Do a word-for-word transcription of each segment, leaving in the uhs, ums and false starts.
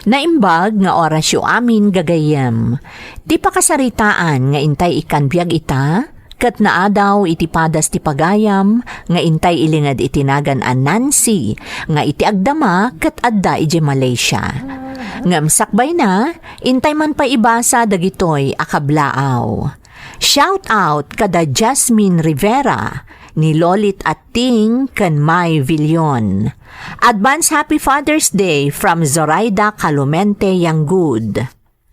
Naimbag nga orasyo amin, gagayyem. Ti pakasaritaan nga intay ikkan biag ita, ket naadaw iti padas ti pagayam nga intay ilinged iti nagan a Nancy, nga iti agdama ket adda idiay Malaysia. Ngem sakbayna, intay man pay ibasa dagitoy a kablaaw. Shout out kada Jasmine Rivera, ni Lolit Atting ken May Villon. Advance Happy Father's Day from Zoraida Calumente Yangud.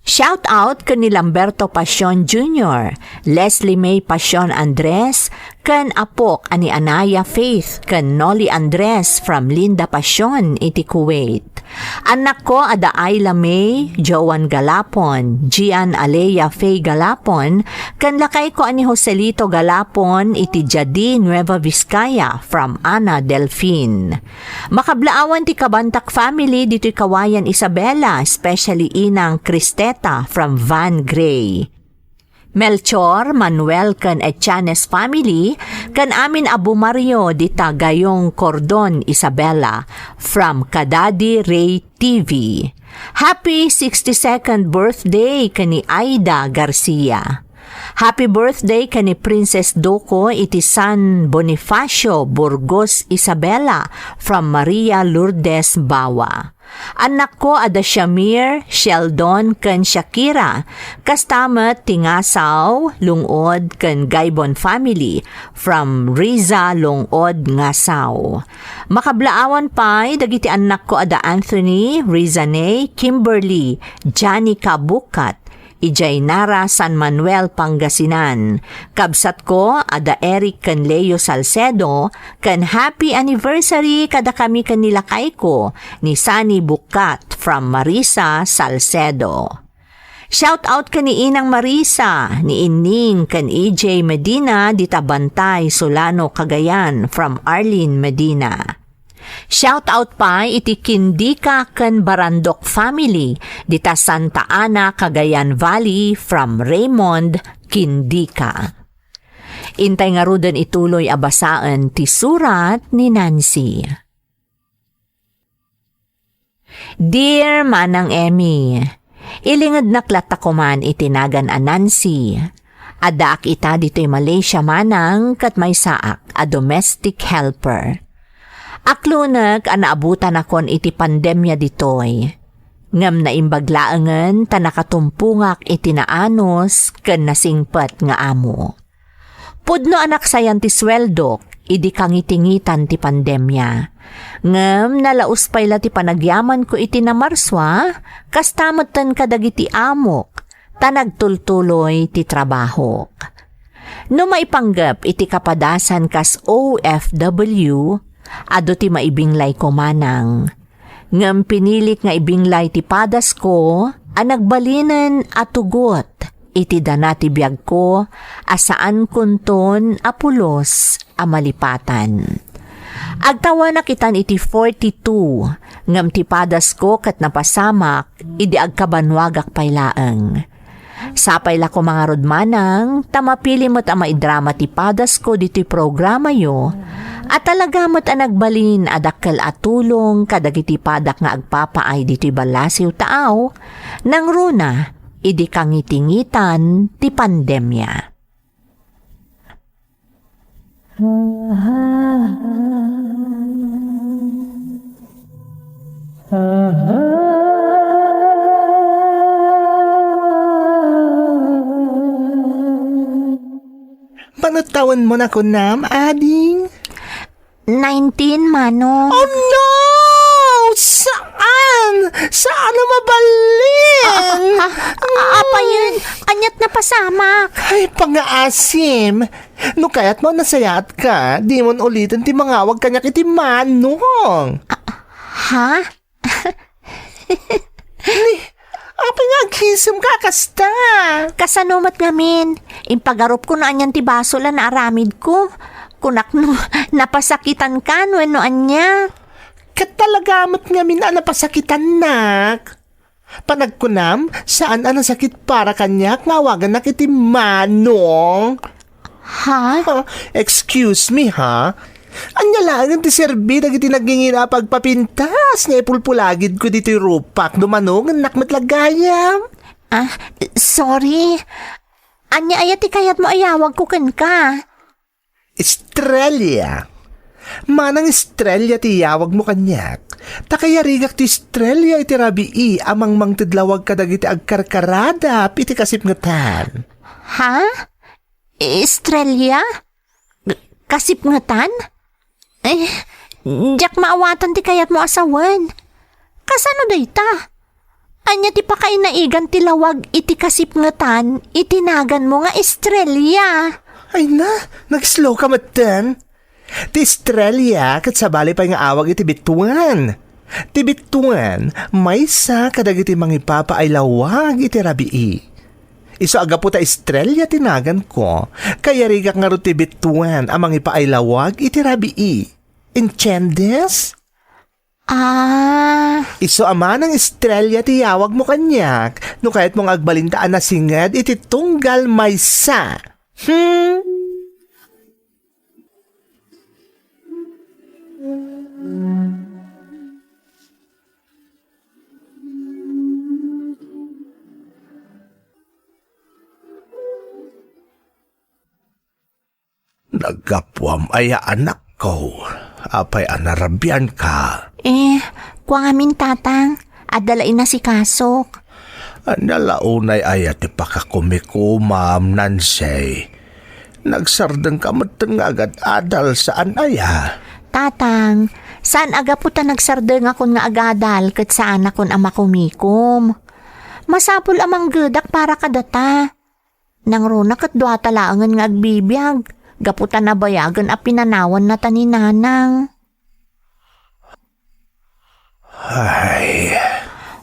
Shout out ken ni Lamberto Pasion Junior, Leslie May Pasion Andres, ken apok a ni Anaya Faith ken Noli Andres from Linda Pasion iti Kuwait. Annakko a da Ayla May, Joan Galapon, Gian Alea Faye Galapon, ken lakayko a ni Joselito Galapon iti Jadi, Nueva Vizcaya, from Ana Delfin. Makablaawan ti kabantak family ditoy Kawayan, Isabela, especially Inang Cristeta from Van Gray. Melchor, Manuel, ken Etianes family, ken amin a bumario dita Gayong Cordon, Isabela, from Kadadi Ray T V. Happy sixty-second birthday ken ni Aida Garcia. Happy birthday ken ni Princess Doko iti San Bonifacio, Burgos, Isabela, from Maria Lourdes Bawa. Annakko a da Shamir, Sheldon, ken Shakira. Kasta met ti Ngasaw, Lungod, ken Gaibon family from Riza, Lungod, Ngasaw. Makablaawan pay dagiti annakko a da Anthony, Rizanay, Kimberly, Janica Bukat, idiay Nara, San Manuel, Pangasinan. Kabsatko a da Eric ken Leo Salcedo, ken happy anniversary kadakami ken ni lakayko, ni Sunny Bukat from Marisa Salcedo. Shout out ken ni Inang Marisa, ni Inning ken E J Medina dita Bantay, Solano, Cagayan, from Arlene Medina. Shout out pay iti Kindika ken Barandok family dita Santa Ana, Cagayan Valley, from Raymond Kindika. Intay ngaruden ituloy a basaen ti surat ni Nancy. Dear Manang Emmy, ilingednak latta koman iti nagan a Nancy. Addaak ita ditoy Malaysia, Manang, ket maysaak a domestic helper. Aklonek a naabutanakon iti pandemia ditoy. Ngem naimbag laengen ta nakatumpongak iti naanus ken nasingpet nga amo. Pudno a naksayan ti sueldok idi kangitingitan ti pandemia. Ngem nalaus pay la ti panagyamanko iti Namarsua, kasta metten kadagiti amok, ta nagtultuloy ti trabahok. No maipanggep iti kapadasan kas O F W, adu ti maibinglayko, Manang. Ngem pinilik nga ibinglay ti padasko a nagbalinen a tugot iti dana ti biagko a saankonton a pulos a malipatan. Agtawanak itan iti forty-two, ngem ti padasko ket napasamak idi agkabannuagak pay laeng. Sapay la koma ngarud, Manang, ta mapili met a maidrama ti padasko ditoy programayo, a talaga met a nagbalin a dakkel a tulong kadagiti padak nga agpapaay ditoy ballasiw taaw, nangruna idi kangitingitan ti pandemia. Panut tawenmo na kunam, ading? Nineteen, Manong. Oh no! Saan? Saan a mabalin? Ah, ah, ah, apa yun? Aniat napasamak? Ay, pangaasim. No kayatmo a nasayaat ka, dimon uliten ti mangawag kaniak iti Manong. Ah, ha? Ni, apay nga agisem ka kasta? Kasano met ngamin? Impagarupko no anian ti basol a naaramidko. Kunak no napasakitan ka wenno ania. Ket talaga met ngamin a napasakitannak. Panagkunam, saan a nasakit para kaniak nga awagannak iti Manong. Ha? Ha? Excuse me, ha? Ania laengen ti serbi dagiti nagingina a pagpapintas nga ipulpulagidko ditoy rupak no manongennak met la gayam? Ah, sorry. Ania aya ti kayatmo a yawagko kenka? Estrella. Manang Estrella ti yawagmo kaniak. Ta kayarigak ti Estrella iti rabii a mangmangted lawag kadagiti agkarkaradap iti kasipngetan. Ha? Estrella? G-, kasipngetan? Eh, diak maawatan ti kayatmo a sawen. Kasano dayta? Ania ti pakainaigan ti lawag iti kasipngetan iti naganmo nga Estrella? Ay na, nag-slow ka metten. Ti Estrella ket sabali pay nga awag iti bituen. Ti bituen, maysa kadagiti mangipapaay lawag iti rabii. Isu a gapu ta Estrella ti naganko, kayarigak ngarud ti bituen a mangipaay lawag iti rabii. Entiendes? Ah. Isu a manang Estrella ti yawagmo kaniak no kayatmo nga agbalinta a nasinged iti tunggal maysa. Hmm? Naggapuam aya, anakko? Apay a narabianka? Eh, kua ngamin, Tatang. Adda la inasikasok. Ania la unay aya ti pakakumikumam, Nancy? Nagsardengka metten nga agad-adal, saan aya? Tatang, saan a gapu ta nagsardengakon nga agadal ket saanakon a makumikom. Masapul a manggedak para kadata. Nangruna ket duata laengen nga agbibiag, gapu ta nabayagen a pinanawannata ni Nanang. Ay.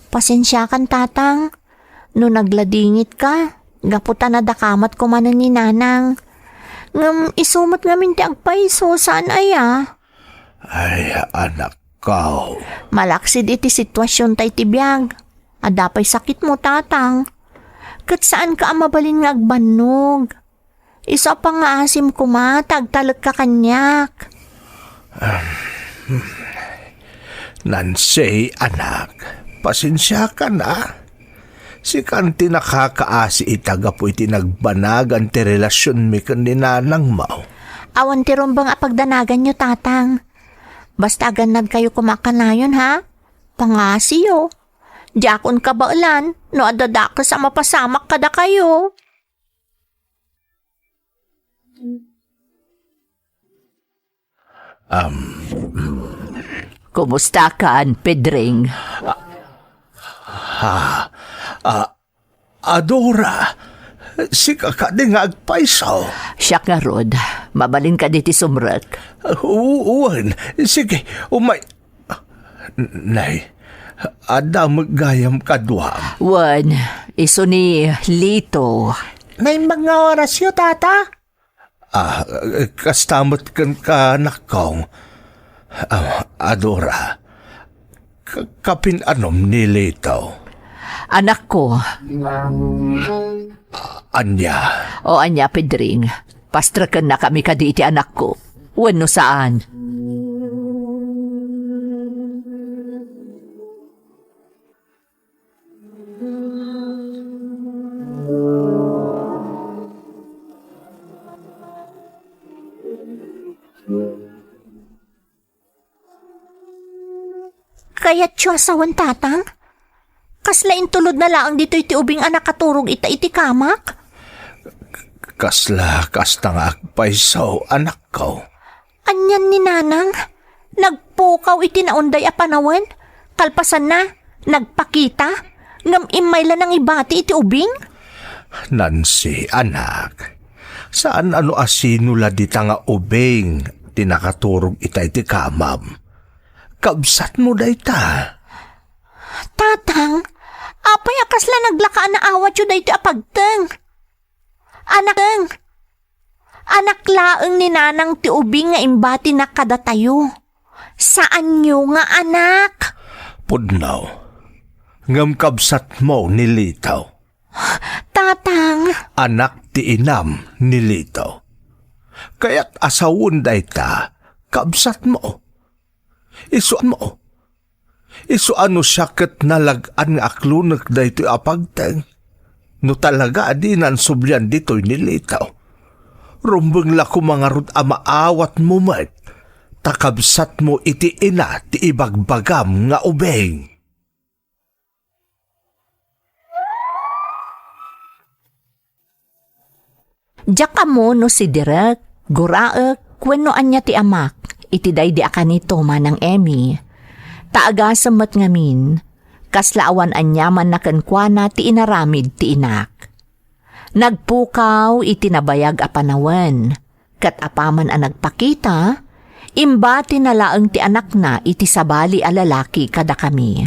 Pasensiakan, Tatang, no nagladingitka, gapu ta nadakamatko manen ni Nanang. Ngem isu met ngamin ti agpayso, saan aya? Ay, anakko. Malaksid iti situasionta iti biag. Adda pay sakitmo, Tatang. Ket saanka a mabalin nga agbannog. Isu a pangngaasim koma ta agtalekka kaniak. Nancy, anak, pasensiakan a. Sikan ti nakakaasi ita gapu iti nagbanagan ti relasionmi ken ni nanangmo. Awan ti rumbeng a pagdanaganyo, Tatang. Basta agannadkayo koma kanayon, ha? Pangngasiyo. Diakon kabaelan no adda dakes a mapasamak kadakayo. Um, Kumustakan, Pedring? Ha? Ah, Adora, sika kadi nga agpayso? Siak ngarud, mabalin kadi ti sumrek? U-, wen, sige, umay-, Nay, adda met gayam kaduam. Wen, isu ni Lito. Naimbag nga orasyo, Tata? Ah, kasta met kenka, anakko. Ah, Adora, ka-, kapin-anom ni Lito? Anakko. Ania? O ania, Pedring? Pastrekennakami kadi iti anakko? Wenno saan? Kayatyo a sawen, Tatang? Kasla intulodna laeng ditoy ti ubing a nakaturog ita iti kamak? Kasla kasta nga agpayso, anakko. Anian ni Nanang? Nagpukaw iti naunday a panawen? Kalpasanna, nagpakita? Ngem immay la nangibati iti ubing? Nancy, anak, saan a no asino la dita nga ubing ti nakaturog ita iti kamam? Kabsatmo dayta. Tatang, apay a kasla naglakaan a awatyo daytoy a pagteng? Anakeng, anak laeng ni Nanang ti ubing nga imbatina kadatayo. Saanyo nga anak. Pudno, ngem kabsatmo ni Lito. Tatang. Anak ti inam ni Lito. Kayat a sawen dayta, kabsatmo. Isu mo. Isu a no siak ket nalag-an nga aklonek daytoy a pagteng. No talaga a dinan sublian ditoy ni Lito, rumbeng la koma ngarud a maawatmo met, ta kabsatmo iti ina ti ibagbagam nga ubing. Diak ammo no sidirek, guraek, wenno ania ti amak iti daydi a kanito, Manang Emmy. Ta agasem met ngamin, kasla awan aniamanna kenkuana ti inaramid ti inak. Nagpukaw iti nabayag a panawen, ket apaman a nagpakita, imbatina laeng ti anakna iti sabali a lalaki kadakami.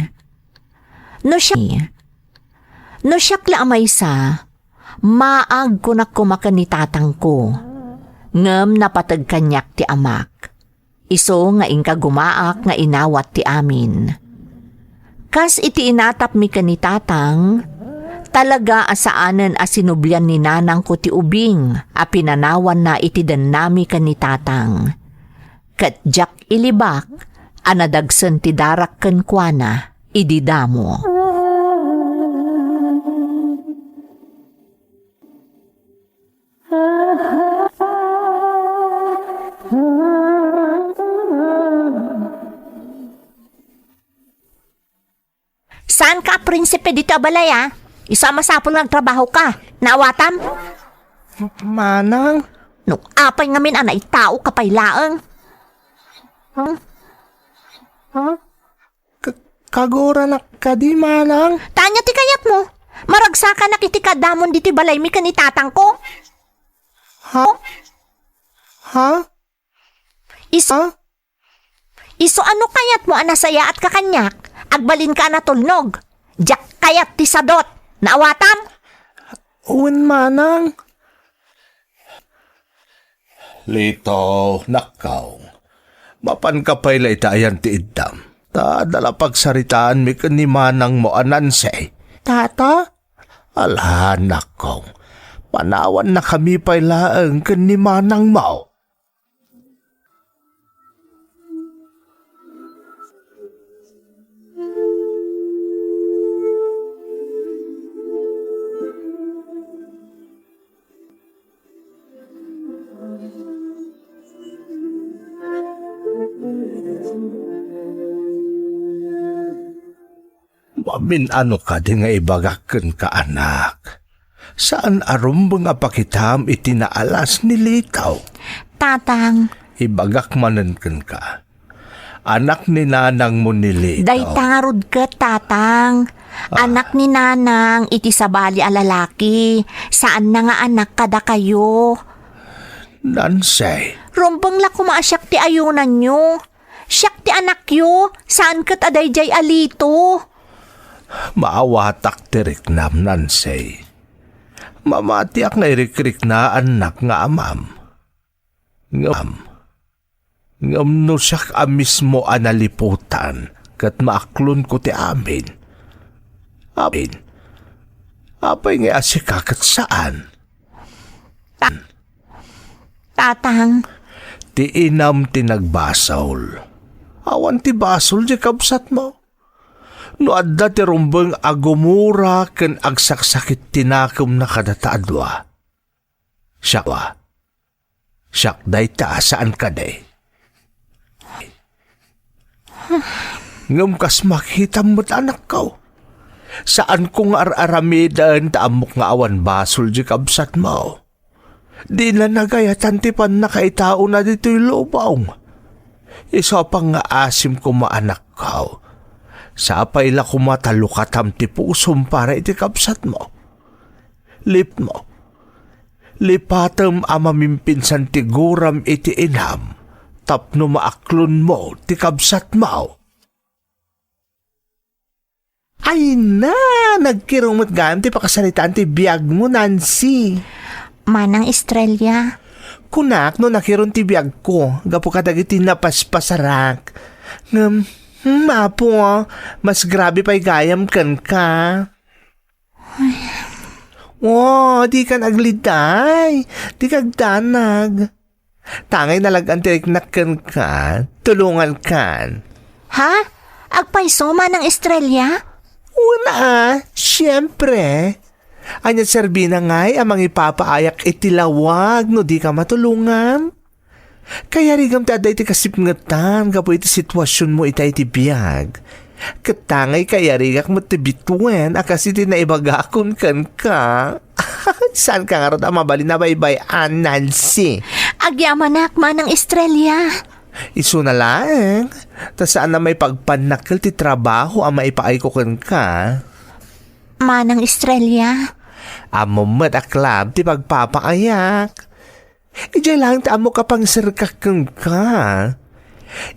No siak, no siak la a maysa, maag kunak koma ken ni tatangko, ngem napateg kaniak ti amak. Isu nga inka gumaak nga inawat ti amin. Kas iti inatapmi ken ni tatang, talaga a saanen a sinublian ni nanangko ti ubing a pinanawanna iti dennami ken ni tatang. Ket diak ilibak a nadagsen ti darak kenkuana idi damo. Saanka a prinsipe ditoy a balay, a? Isu a masapul nga agtrabahoka. Naawatam? Manang? No apay ngamin a naitaoka pay laeng? Huh? Huh? Ka-, kaguranak kadi, Manang? Ta ania ti kayatmo? Maragsakanak iti kaadamon ditoy balaymi ken ni tatangko. Ha? Ha? Isu, Ha? isu a no kayatmo a nasayaatka kaniak, agbalinka a natulnog. Diak kayat ti sadot. Naawatam? Wen, Manang. Lito, nakkaw. Mapanka pay la ita ayan ti iddam. Ta adda la pagsaritaanmi ken ni manangmo a Nancy. Tata? Ala, nakkaw. Panawannakami pay laeng ken ni manangmo. Mamin-ano kadi nga ibagak kenka, anak? Saan a rumbeng a pakitam iti naalas ni Lito? Tatang. Ibagak manen kenka. Anak ni nanangmo ni Lito. Dayta ngarud ket, Tatang. Ah. Anak ni nanang iti sabali a lalaki. Saanna nga anak kadakayo. Nancy. Rumbeng la koma a siak ti ayunanyo. Siak ti anakyo, saan ket a daydiay a Lito. Maawatak ti riknam, Nancy. Mamatiak nga irikriknaannak nga amam. Ngem, ngem no siak a mismo a naliputan ket maaklonko ti amin. Amin. Apay nga sika ket saan? Tan. Tatang. Ti inam ti nagbasol. Awan ti basol diay kabsatmo. No adda ti rumbeng a gumura ken agsaksakit ti nakemna kadata a dua, siak, siak dayta a saan kadi. Ngem kas makitam met, anakko, saanko nga ar-aramiden ta ammok nga awan basol diay kabsatmo. Dina nagayatan ti pannakaitaona ditoy lubong. Isu a pangngaasim koma, anakko. Sapay la koma ta lukatam ti pusom para iti kabsatmo. Lipmo. Lipatem a mamimpinsan ti guram iti inam tapno maaklonmo ti kabsatmo. Ay na, nagkirong met gayam ti pakasaritaan ti biagmo, Nancy. Manang Estrella. Kunak no nakirong ti biagko gapu kadagiti napaspasarak. Ngem, hmm, Apo, mas grabe pay gayam kenka. Ay. Oh, dikan agliday. Dika agdanag. Tangay nalag-an ti riknak kenka, tulongankan. Ha? Agpayso, Manang Estrella? Una, siempre. Ania serbina ngay a mangipapaayak iti lawag no dika matulongan? Kayarigam ti adda iti kasipngetan gapu iti situasionmo ita iti biag. Ket tangay kayarigak met ti bituen a kas iti naibagakon kenka. Saanka ngarud a mabalin a baybay-an, Nancy? Agyamanak, Manang Estrella. Isuna laeng, ta saan a maipagpannakkel ti trabaho a maipaayko kenka. Manang Estrella. Ammom met a club ti pagpapaayak. Idiay laeng ti ammok a pangiserrekak kenka.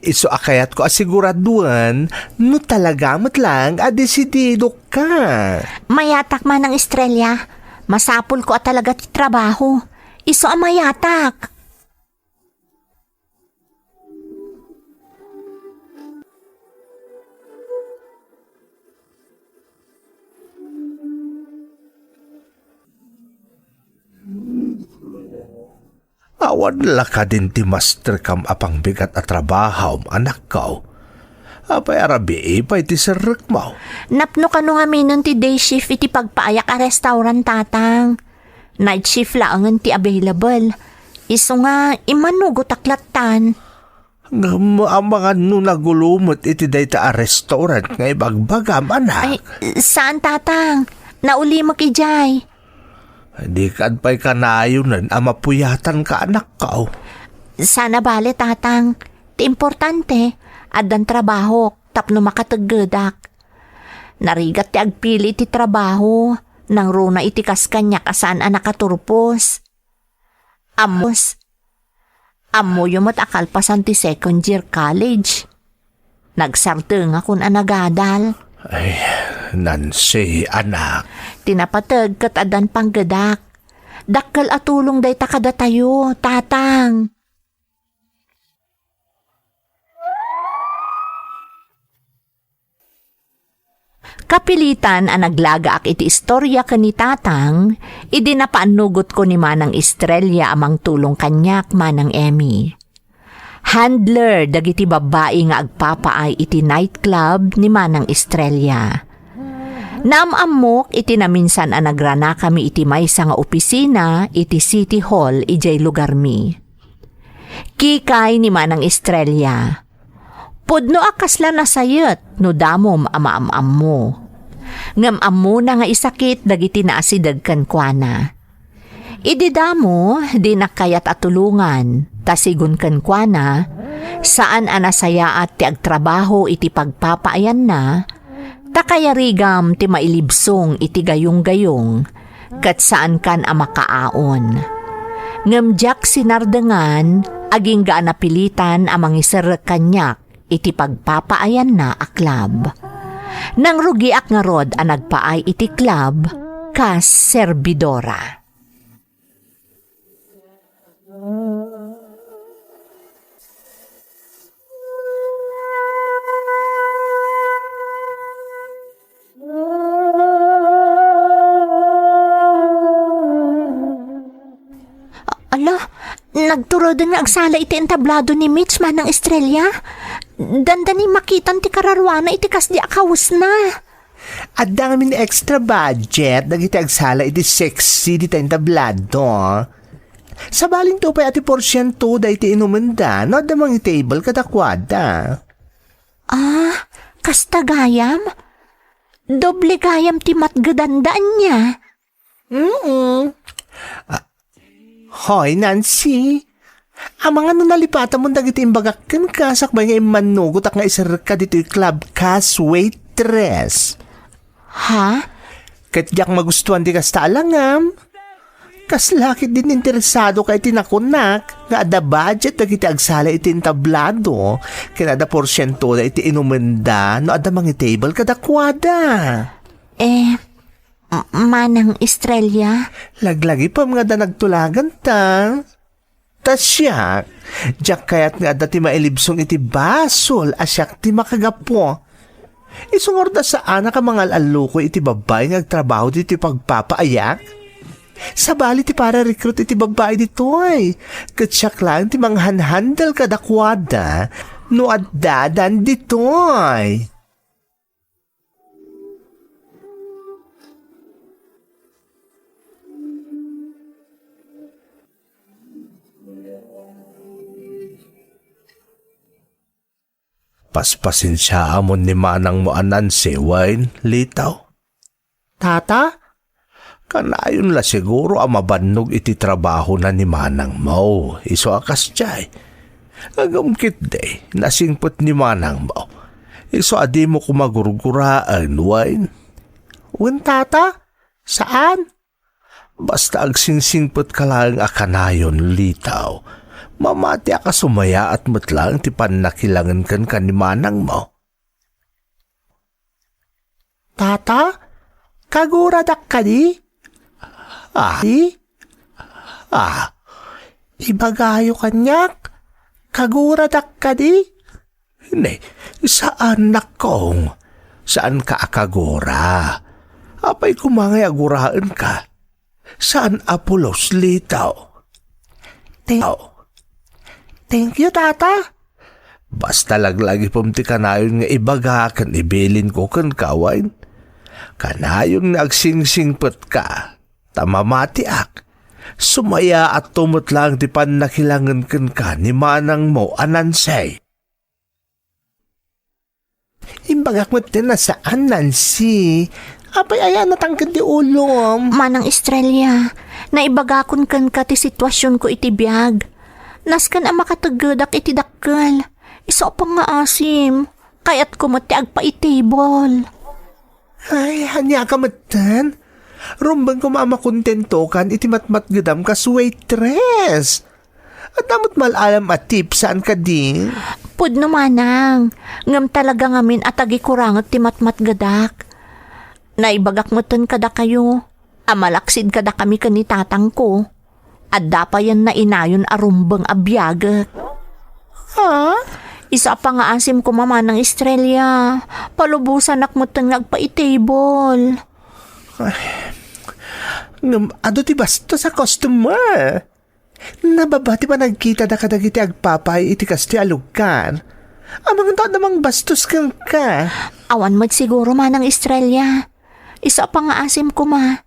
Isu a kayatko a siguraduen no talaga met laeng a desididoka. Mayatak, Manang Estrella. Masapulko a talaga ti trabaho. Isu a mayatak. Awan la kadin ti masterkam a pangbigat a trabahom, anakko? Apay a rabii pay ti serrekmo? Napno kano ngaminen ti day shift iti pagpaayak a restaurant, Tatang. Night shift laengen ti available. Isu nga, immanugotak lattan. Ngem amangan no nagulo met iti dayta a restaurant nga ibagbagam, anak? Ay, saan, Tatang. Naulimek idiay. Dika pay kanayonen a mapuyatanka, anakko. Saan a bale, Tatang. Ti importante, addan trabahok tapno makateggedak. Narigat ti agpili iti trabaho, nangruna iti kas kaniak a saan a nakaturpos. Ammos, ammoyo met a kalpasan ti second year college. Nagsardengakon a nagadal. Ay, Nancy, anak. Ti napateg ket addan panggedak. Dakkel a tulong dayta kadatayo, Tatang. Kapilitan a naglagaak iti istoria ken ni Tatang, idi napaannugotko ni Manang Estrella a mangtulong kaniak, Manang Emmy. Handler dagiti babbai nga agpapaay iti nightclub ni Manang Estrella. Naam-ammok iti naminsan a nagranakami iti maysa nga opisina iti City Hall idiay lugarmi. Kikay ni Manang Estrella. Pudno a kasla nasayet no damom a maam-ammo. Ngem ammona nga isakit dagiti naasideg kenkuana. Idi damo, dinak kayat a tulongan, ta sigun kenkuana, saan a nasayaat ti agtrabaho iti pagpapaayanna, ta kayarigam ti mailibsong iti gayunggayong, ket saankan a makaaon. Ngem diak sinardengan, agingga a napilitan a mangiserrek kaniak iti pagpapaayanna a club. Nangrugiak ngarud a nagpaay iti club kas serbidora. Ala, nagturuden nga agsala iti entablado ni Mitch, Manang Estrella. Dandani makitan ti kararuana iti kasdi a kawesna. Adda ngamin extra budget dagiti agsala iti sexy dita entablado. Sabalinto pay a ti porsiento dayta inumenda no adda mangitable kadakuada. Ah, kasta gayam? Doble gayam ti matgedanda ania? Mm. Ah, hoy, Nancy. Amangan no nalipatamon dagiti imbagak kenka sakbay nga immannugotak nga iserrekka ditoy club kas waitress. Ha? Ket diak magustuan ti kasta a langam. Kasla ketdin interesadoka iti nakunak nga adda budget dagiti agsala iti entablado ken adda porsientoda iti inumenda no adda mangitable kadakuada. Eh, M-, Manang Estrella? Laglagipem nga adda nagtulaganta. Ta siak, diak kayat nga adda ti mailibsong iti basol a siak ti makagapu. Isu ngarud a saanak a mangal-allukoy iti babbai nga agtrabaho ditoy pagpapaayak? Sabali ti para-recruit iti babbai ditoy. Ket siak laeng ti manghanhandle kadakuada no addadan ditoy. Paspasensiaamon ni manangmo a Nancy wen, Litaw. Tata? Kanayon la siguro a mabannog iti trabahona ni manangmo, isu a kasdiay. Ngem ketdi, nasingpet ni manangmo. Isu a dimo koma gurguraen, wen? Wen, Tata? Saan? Basta agsingsingpetka laeng a kanayon, Litaw. Mamatiak a sumayaat met laeng ti pannakilangen kenka ni manangmo. Tata, kaguradak kadi? Ah, di? Ah, ibagayo kaniak, kaguradak kadi? Ne, saan, nakkong. Saanka a kagura. Apay koma ngay a guraenka? Saan a pulos, Litaw? Thank, thank you, Tata. Basta laglagipem ti kanayon nga ibaga ken ibilinko kenka, wen? Kanayon nga agsingsingpetka, ta mamatiak. Sumayaatto met laeng ti pannakilangen kenka ni manangmo a Nancy. Imbagak metten a saan, Nancy. Apay aya a natangked ti ulom? Manang Estrella, naibagakon kenka ti situasionko iti biag. Nasken a makateggedak iti dakkel. Isu a pangngaasim, kayatko met ti agpaitibol. Ay, ania ka metten? Rumbeng koma a makontentokan iti matmatgedam kas waitress. Adda met mal-alam a tip, saan kadi? Pudno manang, ngem talaga ngamin a tagikuranget ti matmatgedak. Naibagak metten kadakayo a malaksid kadakami ken ni tatangko. Adda payen nainayon a rumbeng a biagek. Ha? Isu a pangngaasim koma, Manang Estrella, palubosanak metten nga agpaitibol. Ay, ngem adu ti bastos a customer. Nababa ti panagkitada kadagiti agpapay iti kastoy a lugar. Amangan ta adda mangbastos kenka. Awan met siguro, Manang Estrella. Isu a pangngaasim koma.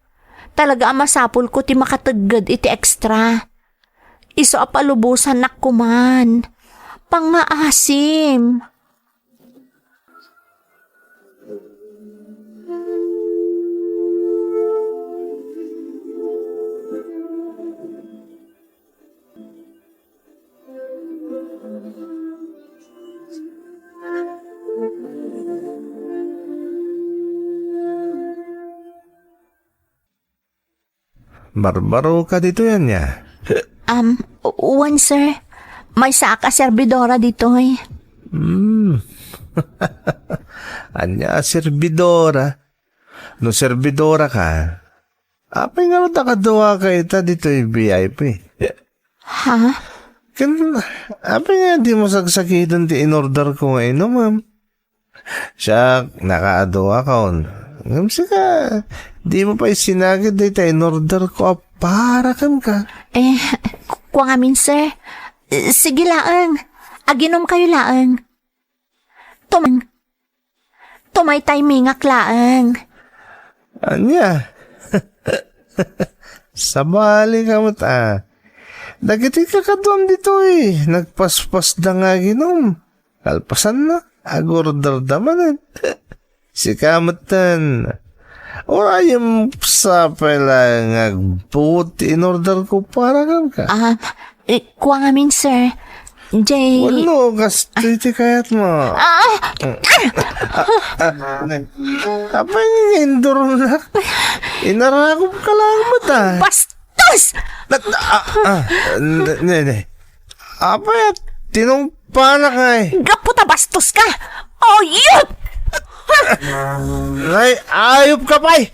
Talaga a masapulko ti makategged iti extra. Isu a palubosannak koman. Pangngaasim. Barbaro ka ditoy, ania? Um, wen, sir. Maysaak a serbidora ditoy. Hmm. Ania a serbidora? No serbidora ka, apay nga nakaduaka ita ditoy V I P? Ha? Ken, apay nga di mo sagsakiten ti inorder ko nga inumem? Siak, nakaadua ka on. Ngem sika, di mo pay sinakit dayta inorder ko a para kenka. Eh, ku-, kua ngamin, sir. Eh, sige laeng. Aginom kayo laeng. Tum-, tumaytaymingak laeng. Ania? Sabali ka met, a. Dagiti kakaduam ditoy, nagpaspasda nga aginom. Kalpasanna, agorderda manen. Sika metten, urayem sa pay laeng nga agbuot ti inorder ko para kenka. Ah, eh, kua ngamin, sir. Jay. Wenno, kastoy ti kayatmo. Ah! Ah, ne. Apay nga indurunak? Inarakop ka laeng met, a. Bastos! Nat-, ah, ah, ne, ne, ne. Apay, tinungpanak ngay. Gapu ta bastos ka! Ayup! Nay, ayup ka pay!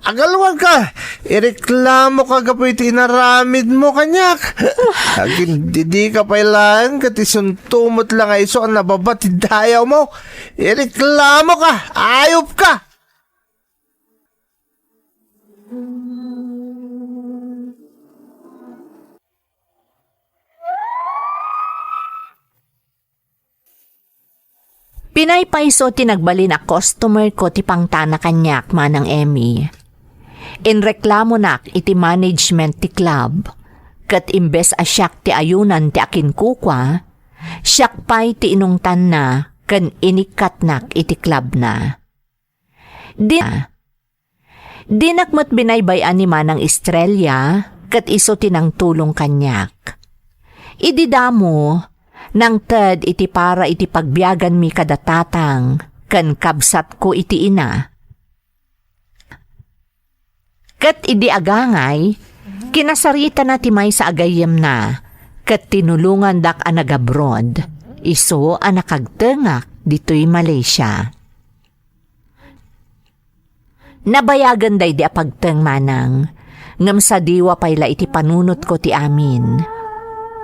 Agalwag ka! Ireklamo ka gapu iti inaramid mo kaniak. Agindidi ka pay laeng ket isunto met la nga isu a nababa ti dayaw mo. Ireklamo ka! Ayup ka! Inay payso ti nagbalin a customer ko ti pangtana kaniak, Manang Emmy. Inreklamonak iti management ti club, ket imbes a siak ti ayunan ti akinkukua, siak pay ti inungtanna ken inikkatnak iti clubna. Di-, dinak met binaybay-an ni Manang Estrella, ket isu ti nangtulong kaniak. Idi damo, nangted iti para iti pagbiaganmi kada tatang ken kabsatko iti ina. Ket idi agangay, kinasaritana ti maysa a gayyemna, ket tinulongandak a nagabroad, isu a nakagtengak ditoy Malaysia. Nabayagen daydi a pagteng, Manang, ngem sadiwa pay la iti panunotko ti amin.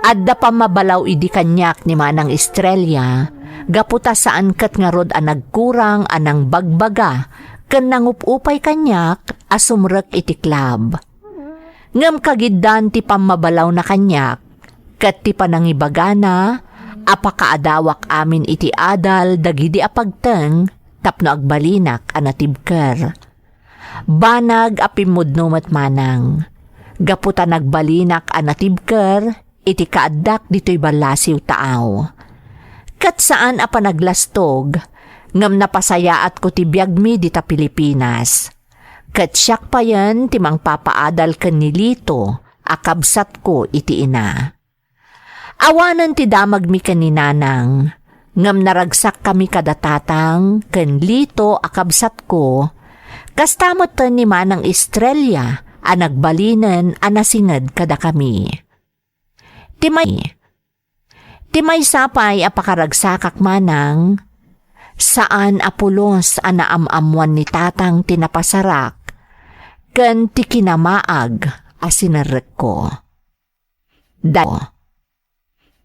Adda pammabalaw idi kaniak ni Manang Estrella, gapu ta saan ket ngarud a nagkurang a nangbagbaga ken nangup-upay kaniak a sumrek iti club. Ngem kagiddan ti pammabalawna kaniak, ket ti panangibagana a pakaadawak amin iti adal dagidi a pagteng tapno agbalinak a natibker. Banag a pimmudno met, Manang, gapu ta nagbalinak a natibker iti kaaddak ditoy ballasiw taaw. Ket saan a panaglastog, ngem napasayaatko ti biagmi dita Pilipinas. Ket siak payen ti mangpapaadal ken ni Lito a kabsatko iti ina. Awanen ti damagmi ken ni Nanang, ngem naragsakkami kada tatang ken Lito a kabsatko, kasta met ni Manang Estrella a nagbalinen a nasinged kadakami. Ti may-, ti maysa pay a pakaragsakak, Manang, saan a pulos a naam-ammoan ni Tatang ti napasarak ken ti kinamaag a sinerrekko. Da-,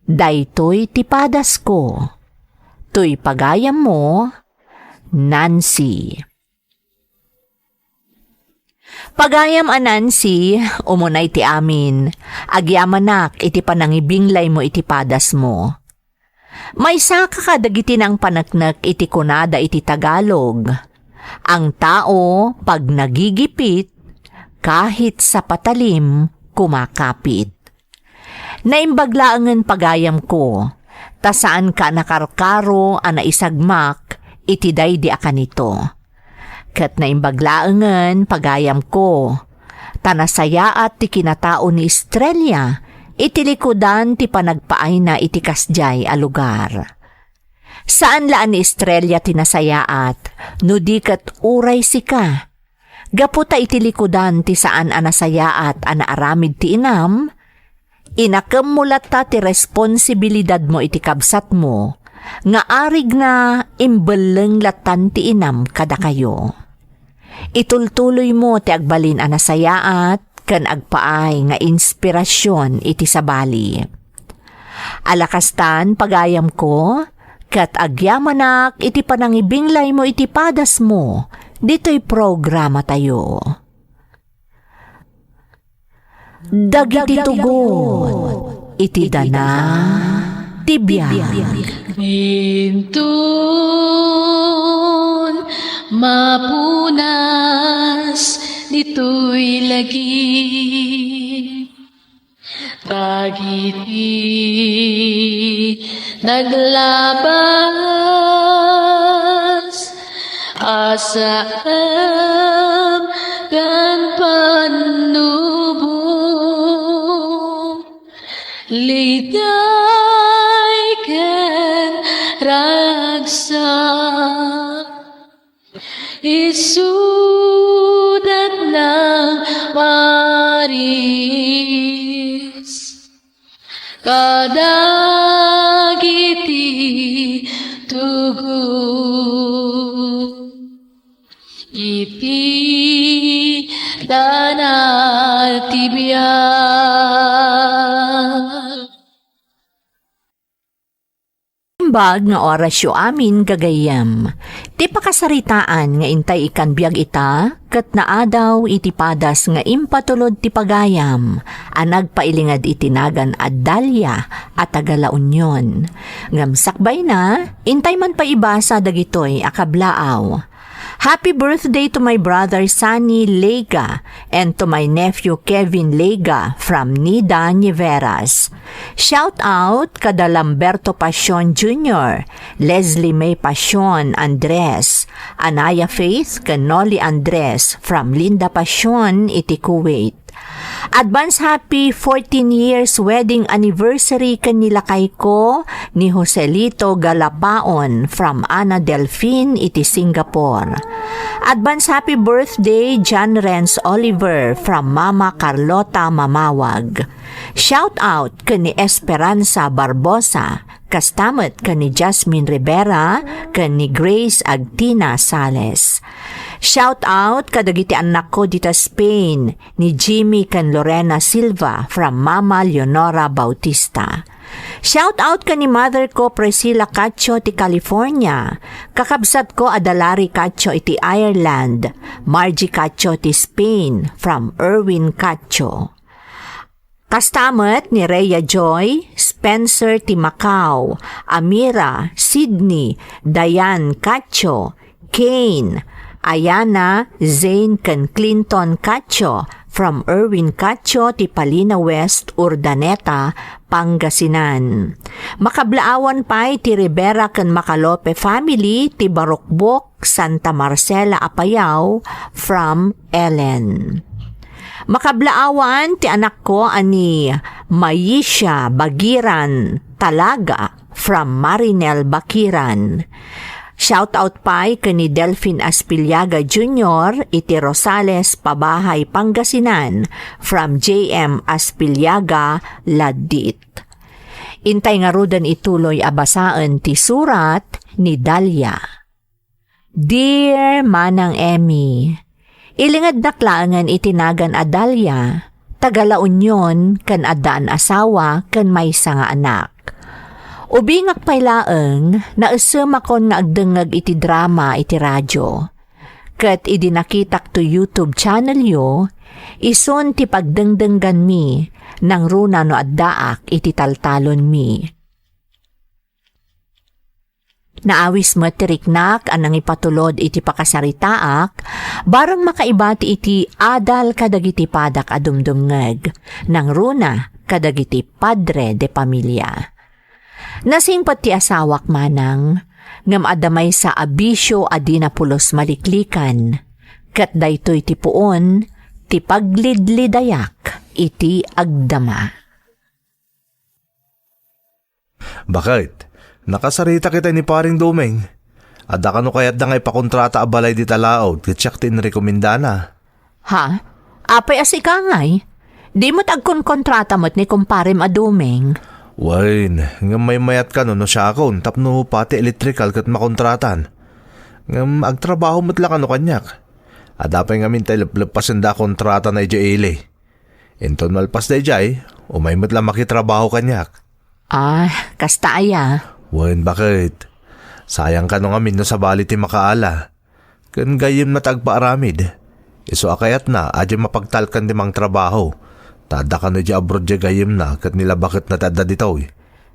daytoy ti padasko. Toy pagayammo, Nancy. Pagayam a Nancy, umunay ti amin. Agyamanak iti panangibinglaymo iti padasmo. Maysaka kadagiti nangpaneknek iti kunada iti Tagalog, "Ang tao, pag nagigipit, kahit sa patalim, kumakapit." Naimbag laengen, pagayamko, ta saanka a nakarkaro a naisagmak iti daydi a kanito. Ket naimbag laengen, pagayamko, ta nasayaat ti kinatao ni Estrella iti likudan ti panagpaayna iti kasdiay a lugar. Saan la a ni Estrella ti nasayaat, no di ket uray sika. Gapu ta iti likudan ti saan a nasayaat a naaramid ti inam, inakemmo latta ti responsibilidadmo iti kabsatmo, nga arigna imbelleng lattan ti inam kadakayo. Itultuloymo ti agbalin a nasayaat ken agpaay nga inspirasyon iti sabali. Ala kastan, pagayamko, ket agyamanak iti panangibinglaymo iti padasmo ditoy programatayo. Dagiti tugot iti dana ti biag. Inton mapunas ditoy lagi, dagiti naglabas a saem ken pannubo, liday ken ragsak. Isudatna maris kadagiti tugot iti dana ti biag. Naimbag nga orasyo amin, gagayyem. Ti pakasaritaan nga intay ikkan biag ita, ket naadaw iti padas nga impatulod ti pagayam, a nagpailinged iti nagan a Dalia a taga La Union. Ngem sakbayna, intay man pay ibasa dagitoy a kablaaw. Happy birthday to my brother Sunny Lega and to my nephew Kevin Lega from Nida, Niveras. Shout out kada Lamberto Pasion Junior, Leslie May Pasion Andres, Anaya Faith ken Nolly Andres from Linda Pasion iti Kuwait. Advance happy fourteen years wedding anniversary ken ni lakayko ni Joselito Galapaon from Ana Delfin iti Singapore. Advance happy birthday, John Renz Oliver from Mama Carlota Mamawag. Shout out ken ni Esperanza Barbosa, kasta met ken ni Jasmine Rivera ken ni Grace Agtina Sales. Shout out kadagiti annakko dita Spain, ni Jimmy ken Lorena Silva from Mama Leonora Bautista. Shout out ken ni mother ko, Priscilla Cacho ti California, kakabsatko a da Larry Cacho iti Ireland, Margie Cacho ti Spain from Erwin Cacho. Kasta met ni Rhea Joy, Spencer ti Macau, Amira, Sydney, Diane Cacho, Kane, Ayana, Zane ken Clinton Cacho from Erwin Cacho ti Palina West, Urdaneta, Pangasinan. Makablaawan pay ti Rivera ken Macalope family ti Barukbok, Santa Marcela, Apayao from Ellen. Makablaawan ti anakko a ni Maisha Bagiran Talaga from Marinel Bakiran. Shout out pay ken ni Delfin Aspillaga Junior iti Rosales, Pabahay, Pangasinan from J M Aspillaga Ladit. Intay ngaruden ituloy a basaen ti surat ni Dalia. Dear Manang Emmy, ilingednak laengen iti nagan a Dalia, taga La Union, ken addaan asawa ken maysa nga anak. Ubingak pay laeng, naessemakon nga agdengngeg iti drama iti radio. Ket idi nakitak to YouTube channel yo, isun ti pagdengdengganmi, nangruna no addaak iti taltalonmi. Naawis met ti riknak a nangipatulod iti pakasaritaak, bareng makaibati iti adal kadagiti padak a dumdumngeg, nangruna kadagiti padre de pamilia. Nasingpet ti asawak, manang, ngem adda maysa a bisio a dina pulos maliklikan, ket daytoy ti puon ti paglidlidayak iti agdama. Baket, nakasaritak itay ni Paring Doming. Adda kano kayatda nga ipakontrata a balay dita laod ket siak ti inrekomendana. Ha? Apay a sika ngay? Di met agkonkontrata met ni kumparem a Doming? Wen, ngem maymayat kano no siakon tapno pati elektrikal ket makontratan. Ngem agtrabaho met la kano kaniak. Adda pay ngamin ta ilepleppasenda a kontratana idiay ili. Inton malpas daydiay, umay met la makitrabaho kaniak. Ah, kasta aya? Wen, baket. Sayang kano ngamin no sabali ti makaala. Ken gayyemna ti agpaaramid. Isu a kayatna a diay mapagtalkan ti mangtrabaho. Ta adda kano idiay abroad diay gayyemna ket ni la baketna ti adda ditoy.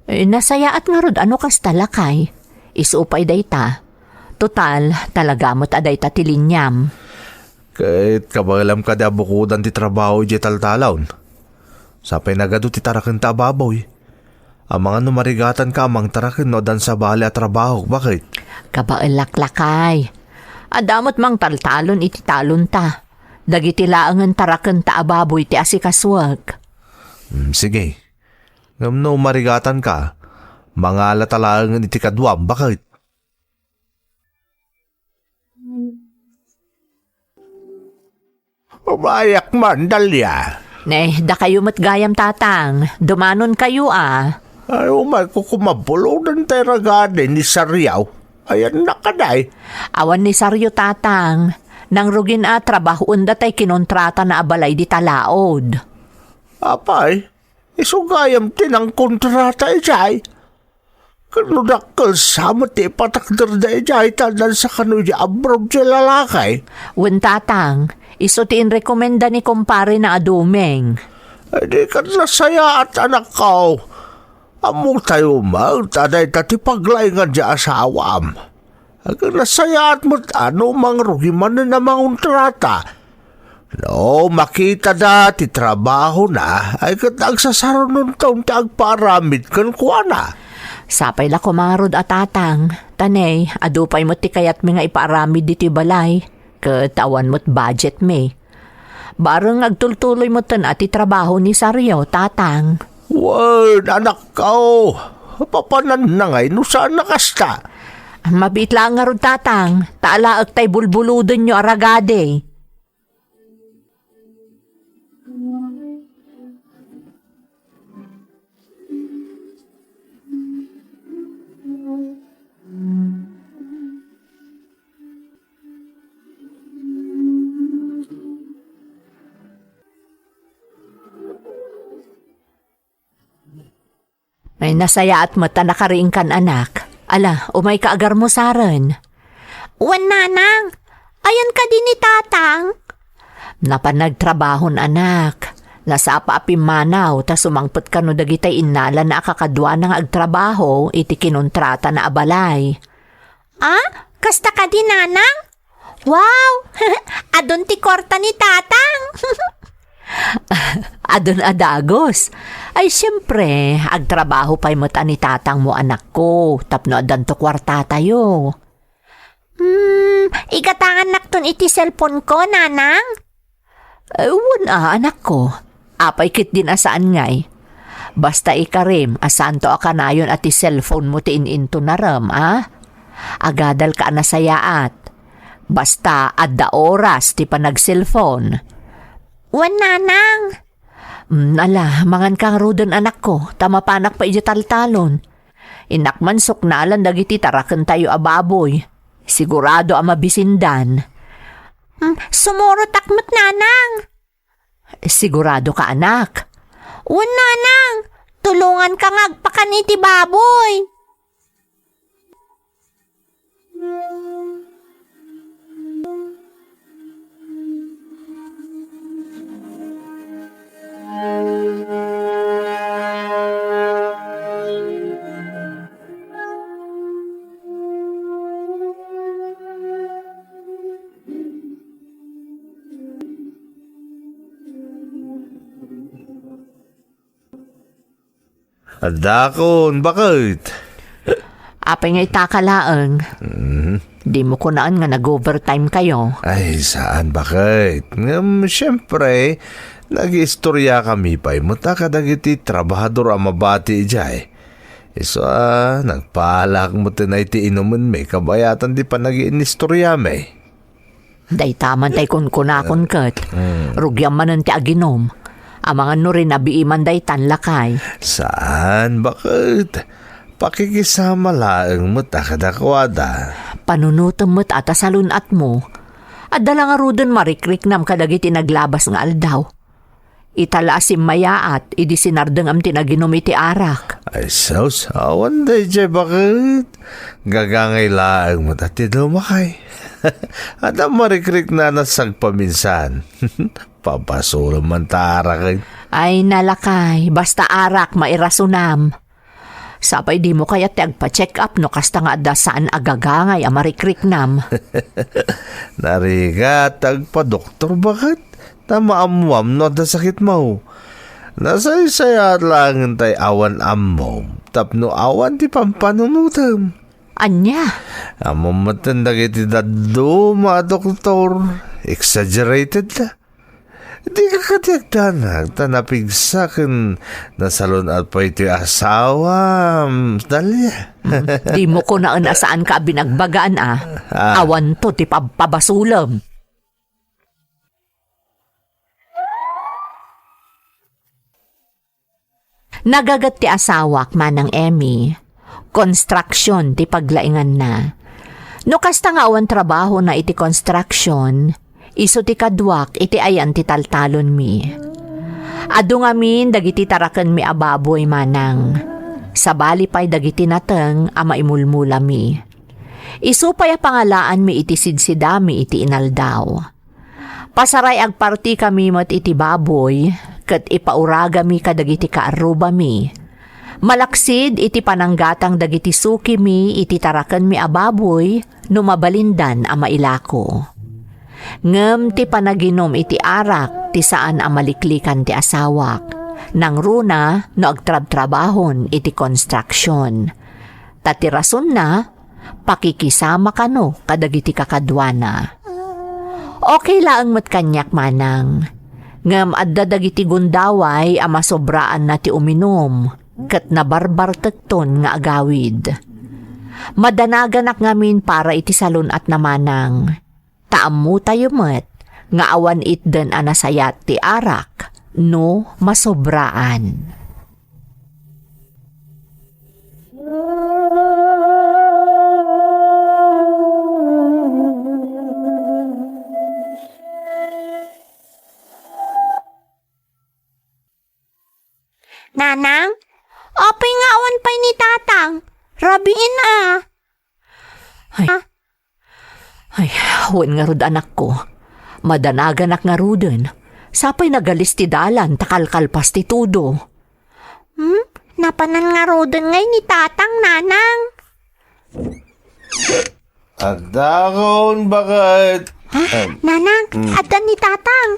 Eh, nasayaat ngarud a no kasta, lakay. Isu pay dayta. Total, talaga met a dayta ti liniam. Ket kabaelam kadi a bukodan ti trabaho idiay taltalon? Sapay nagadu ti tarakenta a baboy. Amangan no marigatanka a mangtaraken no addan sabali a trabaho, baket? Kabaelak, lakay. Adda met mangtaltalon iti talonta. Dagiti laengen tarakenta a baboy ti asikasuek. Hmm, sige. Ngem no marigatanka, mangalata laengen iti kaduam, baket? Umayak man, Dalia. Ne, dakayo met gayam, tatang. Dumanonkayo a. Ay, umayko koma buloden tay ragadi ni Sariaw. Ayanna kadi? Awan ni Sario, tatang. Nangrugin a trabahoenda tay kinontratana a balay dita laod. Apay, isu gayam ti nangkontrata idiay? Ken no dakkel sa met ti ipatakderda idiay, ta addan sa kano idiay abroad ti lalaki. Wen, Tatang, isu ti inrekomenda ni kumparena a Dumeng. Ay, di ket nasayaat, anakko. Ammotayo met a dayta ti paglaingan ti asawam. Agnasayaat met a no mangrugi manen a mangontrata. No makitada ti trabahona, ay ket agsasarunonton ti agpaaramid kenkuana. Sapay la koma ngarud a, Tatang, ta ne, adu pay met ti kayatmi nga ipaaramid ditoy balay, ket awan met budgetmi. Bareng agtultuloy metten a ti trabaho ni Sario, Tatang. Wen, anakko, papananna ngay no saan a kasta? Mabiit laeng ngarud, Tatang, ta alaek tay bulbuludenyo a ragadi. Ay, nasayaat met a nakariingkan, anak. Ala, umayka agarmusaren. Wen, nanang. Ayan kadi ni tatang? Napan nagtrabahon, anak. Nasapa a pimmanaw, ta sumangpet kano dagitay innalana a kakaduana nga agtrabaho iti kinontratana a balay. Ah, kasta kadi, nanang? Wow! Adun ti kuarta ni tatang. Adun a dagus. Ay, siempre, agtrabaho pay met a ni tatangmo, anakko, tapno addanto kuartatayo. Hmm, igatangannakton iti cellphone ko, nanang? Eh, wen a, anakko. Apay ketdin a saan ngay? Basta ikarim a saanto a kanayon a ti cellphone mo ti in-intunarem, a? Agadalka a nasayaat. Basta adda oras ti panag-cellphone. Wen, nanang. Mm, ala, manganka ngaruden, anakko, ta mapanak pay idiay taltalon. Innak man suknalan dagiti tarakentayo a baboy. Sigurado a mabisindan. Mm, sumurotak met, nanang. Siguradoka, anak? Wen, nanang. Tulonganka nga agpakan iti baboy. Addakon, baket. Apay nga itaka laeng? Mhm. Dimo kunaen nga nag-overtime kayo? Ay, saan, baket. Ngem, siyempre, nag-iistorya kami pay met a kadagiti trabahador a mabati idiay. Isu a, nagpaalak met ti inumenmi kabayatan ti panagiinistoriami. Dayta man tay kunkunakon ket, mm, rugiam manen ti aginom. Amangan no rinabii man daytan, lakay. Saan, baket? Pakikisama laeng met a kadakuada. Panunotem met a ta salun-atmo. Adda la ngaruden marikriknam kadagiti naglabas nga aldaw. Ita la a simmayaat idi sinardengam ti naginum iti arak. Ay, sus, awan daydiay, baket. Gagangay laeng met a ti dumakay. Adda marikriknana sagpaminsan. Pabasolem man ta araken. Ay, nalakay, basta arak, mairasunam. Sapay dimo kayat ti agpa-check up no kasta nga adda saan a gagangay a marikriknam. Narigat, agpadoktor, baket? Ta maammuam no adda sakitmo. Nasaysayaat laengen tay awan ammom tapno awan ti pampanunotem. Ania? Ammom metten dagiti dadduma a doktor, exaggerated la. Dika kadi agdanag ta napigsa ken nasalun-at pay toy asawam, Dalia. Mm, dimo kunaen a saanka a binagbagaan a. Ah. Awanto ti pabpabasolem. Nagaget ti asawak, Manang Emmy. Construction ti paglainganna. No kasta nga awan trabahona iti construction, isu ti kaduak iti ayan ti taltalonmi. Adu ngamin dagiti tarakenmi a baboy, manang. sabali pay dagiti nateng a maimulmulami. Isu pay a pangalaanmi iti sidsidami iti inaldaw. Pasaray agpartikami met iti baboy, ket ipauragami kadagiti kaarrubami. Malaksid iti pananggatang dagiti sukimi iti tarakenmi a baboy, no mabalindan a mailako. Ngem ti panaginum iti arak ti saan a maliklikan ti asawak, nangruna no agtrabtrabahon iti konstruksion. Ta ti rasonna, pakikisama kano kadagiti kakaduana. Okay laeng met kaniak, manang. Ngem adda dagiti gundaway a masobraanna ti uminum, ket nabarbartekton nga agawid. Madanaganak ngamin para iti salun-atna, manang. Ta ammotayo met nga awan itden a nasayat ti arak no masobraan. Nanang, apay nga awan pay ni Tatang? Rabiin a. Ay. Ah. Ay, wen ngarud, anakko. Madanaganak ngaruden. Sapay nagalis ti dalan ta kalkalpas ti tudo. Hmm? Napanan ngaruden ngay ni Tatang, Nanang? Adda kon baket. Ha? Em. Nanang, hmm. Adda ni Tatang.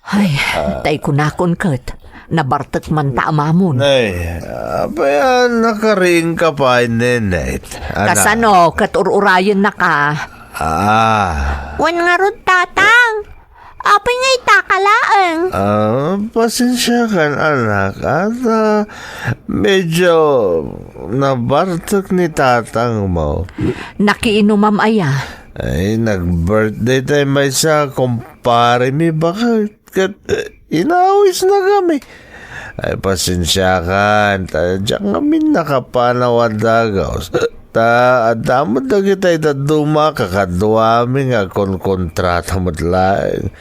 Ay, ah, tay kunakon ket, nabartek man ta amamon. Nay, apay a nakariingka pay, Nenet, anak? Kasano, ket ur-urayennaka? Ah. Wen ngarud, Tatang. Apay nga itaka laeng? Ah, pasensiakan, anak. At, ah, medyo nabartek ni tatang mo. Nakiinumam aya? Ay, nag-birthday tay maysa, kumparemi, baket. Ket, eh, inawisna kami. Ay, pasensiakan, ta diak ngamin nakapanaw a dagaws. Ta adda met dagiti dadduma a kakaduami nga agkonkontrata met laeng.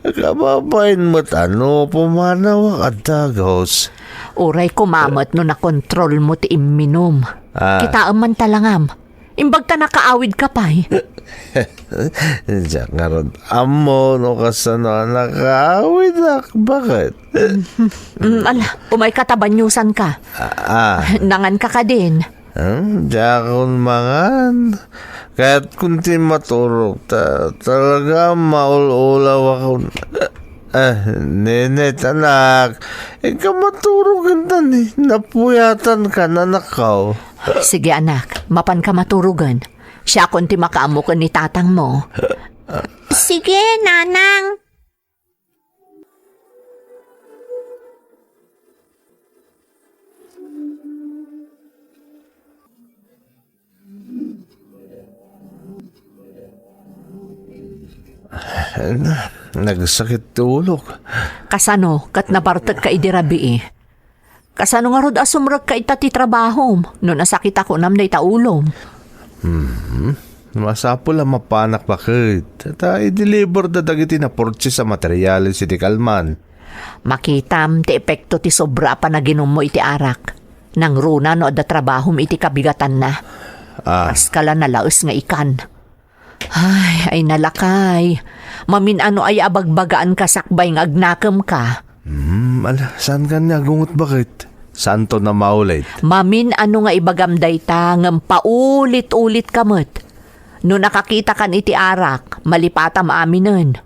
Kababain met a no pumanawak a dagaws. Uray koma met no nakontrolmo ti imminum. Ah. Kitaem man talangam. Imbag ta nakaawidka pay. Diak ngarud ammo no kasano a nakaawidak. Baket? Mm, ala, umayka ta baniosanka. Ah, ah. Nanganka kadin? Hmm, diakon mangan. Kayatkon ti maturog ta talaga maul-ulaw akon. Eh, Nenet, anak, inka maturog ita ni, napuyatankan, anakko. Sige, anak, mapanka maturogen. Siakon ti makaammo ken ni tatangmo. Sige, nanang. Na, nagsakit ti ulok. Kasano, ket nabartekka idi rabii? Kasano ngarud a sumrekka ita ti trabahom no nasakit a kunam dayta ulom? Hmm. Masapul a mapanak, baket. Ta i-deliver da dagiti napurchase a materials iti kalman. Makitam ti epekto ti sobra a panaginummo iti arak. Nangruna no adda trabahom iti kabigatanna. Ah. Kas kala nalaes nga ikan. Ay, ay nalakay. Mamin-ano aya a bagbagaanka sakbay nga agnakemka? Hmm, ala, saankan nga agunget, baket? Saanton a maulit? Mamin-ano nga ibagam dayta, ngem paulit-ulitka met. No nakakitakan iti arak, malipatam aminen.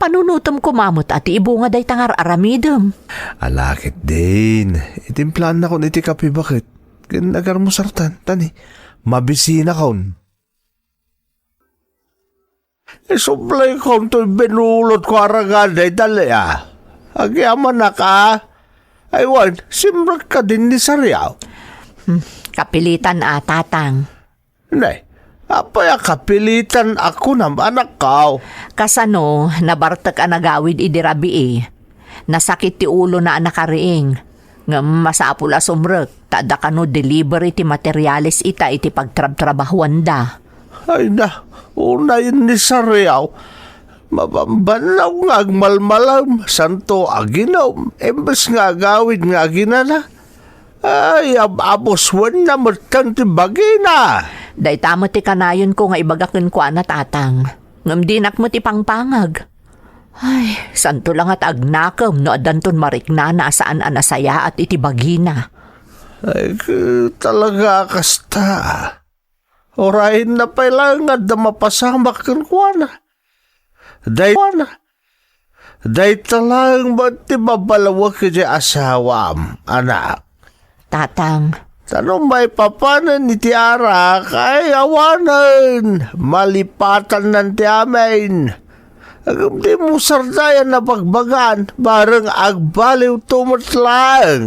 Panunotem koma met a ti ibunga dayta nga ar-aramidem. Ala ketdin, itimplanakon iti kape, baket. Ken agarmusartan, ta ni, mabisinakon. Isublaykon toy binulotko a ragada ita, Lea. Agyamanak a. Ay wen, simrekka din ni Sariaw. Hmm, kapilitan a, tatang. Ne, apay a kapilitan a kunam, anakko? Kasano, nabartek a nagawid idi rabii. Nasakit ti ulona a nakariing. Ngem masapul a sumrek, ta adda kano delivery ti materiales ita iti pagtrabtrabahuanda. Ay na, unayen ni Sariaw. Mabambannog nga agmalmalem, santo aginum, imbes nga agawid nga aginana. Ay, ab-, abuswenna metten ti bagina. Dayta met ti kanayonko nga ibaga kenkuana, Tatang. Ngem dinak met ipangpangag. Ay, santo la nga ta agnakem no addanton mariknana a saan a nasayaat iti bagina. Ay, k-, talaga a kasta. Urayenna pay laeng nga adda mapasamak kenkuana. Day-, dayta laeng met ti mabalawek iti asawam, anak. Tatang. Ta no maipapanen iti arak, ay awanen, malipatannan ti amin. Ngem di mo sardayan a bagbagan, bareng agbaliwto met laeng.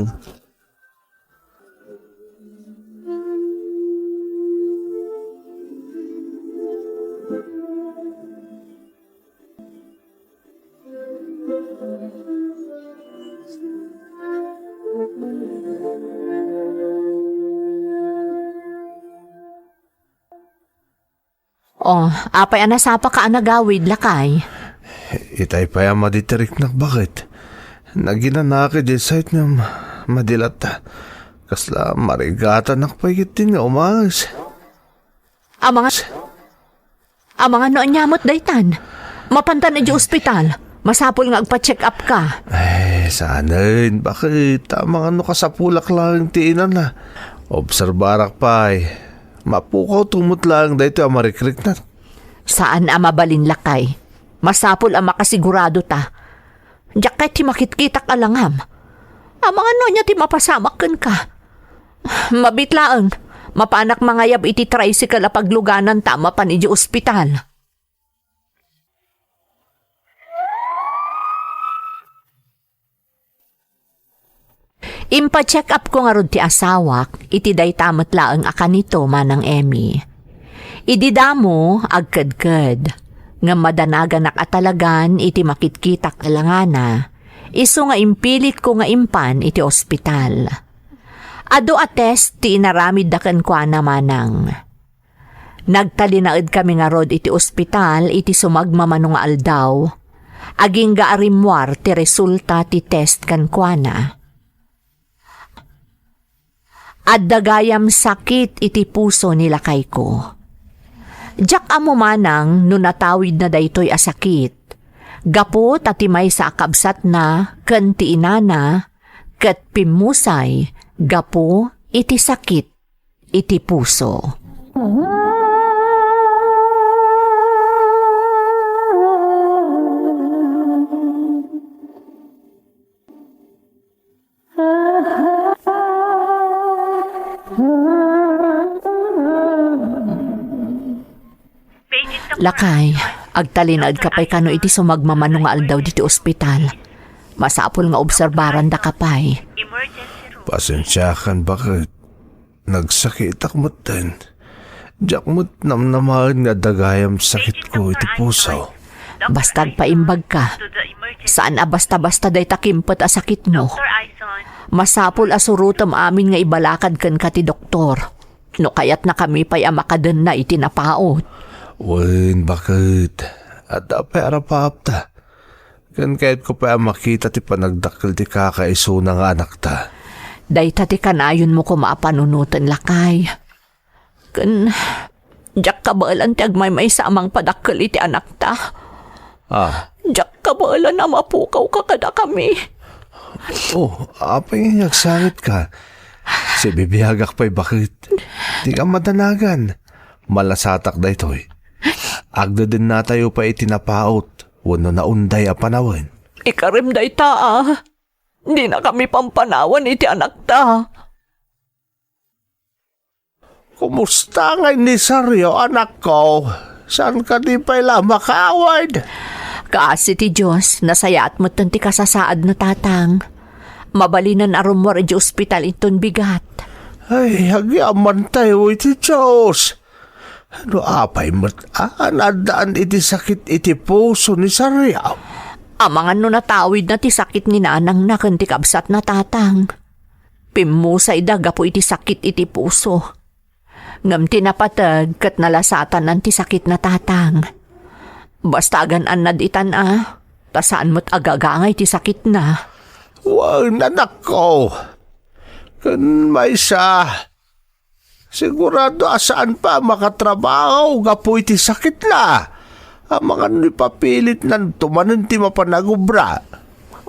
Oh, apay a nasapaka a nagawid, lakay? Itay pay a madi ti riknak, baket. Naginanaak idiay site ngem madi latta. Kasla marigatanak pay ketdin nga umaes. Amangan, amangan no ania met daytan? Mapantan idiay ospital. Masapul nga agpa-check up ka. Ay, saanen, baket? Amangan no kasapulak laeng ti inana. Obserbarak pay. Mapukawto met laeng daytoy a marikriknak. Saan a mabalin, lakay. Masapul a makasigurado ta. Diak kayat ti makitkitak a langam. Amangan no ania ti mapasamak kenka. Mabiit laeng, mapanak mangayab iti tricycle a paglugananta a mapan idiay ospital. Impa-check up ko ngarud ti asawak iti dayta met laeng a kanito, Manang Emmy. Idi damo, agkedked, ngem madanaganak a talagan iti makitkitak a langana, isu nga impilitko nga impan iti ospital. Adu a test ti inaramidda kenkuana, Manang. Nagtalinaedkami ngarud iti ospital iti sumagmamano nga aldaw. Agingga a rimmuar ti resulta ti test kenkuana. Adda gayam sakit iti puso ni lakayko. Diak ammo, Manang, no natawidna daytoy a sakit, gapu ta ti maysa a kabsatna ken ti inana ket pimmusay gapu iti sakit iti puso. Lakay, agtalinaedka pay kano iti sumagmamano nga aldaw ditoy ospital. Masapul nga obserbarandaka pay. Pasensiakan, baket. Nagsakitak metten. Diak met namnamaen nga adda gayam sakitko iti puso. Basta agpaimbagka. Saan a basta-basta dayta kimpet a sakitmo. Masapul a surotem amin nga ibalakad kenka ti doktor. No kayatnakami pay a makadenna iti napaut. Wen, baket. Adda pay a rapaapta. Ken kayatko pay a makita ti panagdakkel ti kakaisuna nga anakta. Dayta ti kanayonmo koma a panunoten, lakay. Ken diak kabaelan ti agmaymaysa a mangpadakkel iti anakta. Ah. Diak kabaelan a mapukawka kadakami. Oh, apay nga agsakitka? Sibibiagak pay, baket. Dika madanagan. Malasatak daytoy. Agdedennatayo pay iti napaut wenno naunday a panawen. Ikarem dayta a. Dinakami pampanawan iti anakta. Kumusta ngay ni Sergio, anakko? Saan kadi pay la makaawid? Kaasi ti Dios, nasayaat metten ti kasasaadna, Tatang. Mabalinen a rummuar idiay ospital inton bigat. Ay, agyamantayo iti Dios. No apay met a naaddaan iti sakit iti puso ni Sergio? Amangan no natawidna ti sakit ni nanangna ken ti kabsatna, Tatang. Pimmusayda gapu iti sakit iti puso. Ngem ti napateg ket nalasatanan ti sakitna, Tatang. Basta agan-annad itan a, ta saan met agagangay ti sakitna. Wen, anakko. Ken maysa, sigurado a saan pay a makatrabaho gapu iti sakitna. Amangan no ipapilitnanto manen ti mapan agubra.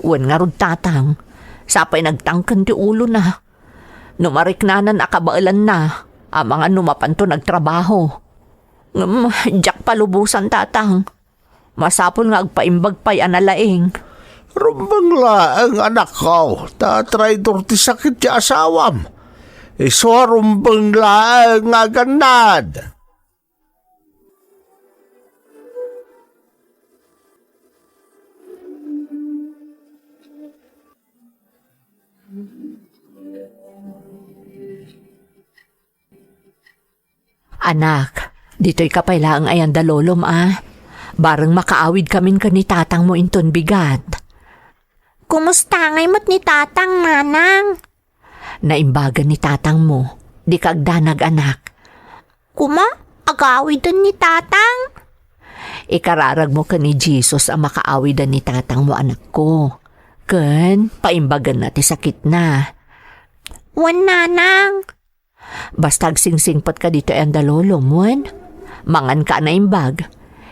Wen ngarud, Tatang, sapay nagtangken ti ulona. No mariknanan a kabaelanna, amangan no mapanto nagtrabaho. Ngem, diak palubosan, Tatang. Masapul nga agpaimbag pay a nalaing. Rumbeng laeng, anakko, ta traidor ti sakit ti asawam. Isu a rumbeng laeng nga agannad. Anak, ditoy ka pay laeng ayan da lolom a. Bareng makaawid kamin ken ni tatangmo inton bigat. Kumusta ngay met ni tatang, nanang? Naimbagan ni tatangmo. Dika agdanag, anak. Kuma, agawiden ni tatang? Ikararagmo ken ni Jesus a makaawiden ni tatangmo, anakko. Ken paimbaganna ti sakitna. Wen, nanang. Basta agsingsingpetka ditoy ayan da lolom, wen? Manganka a naimbag.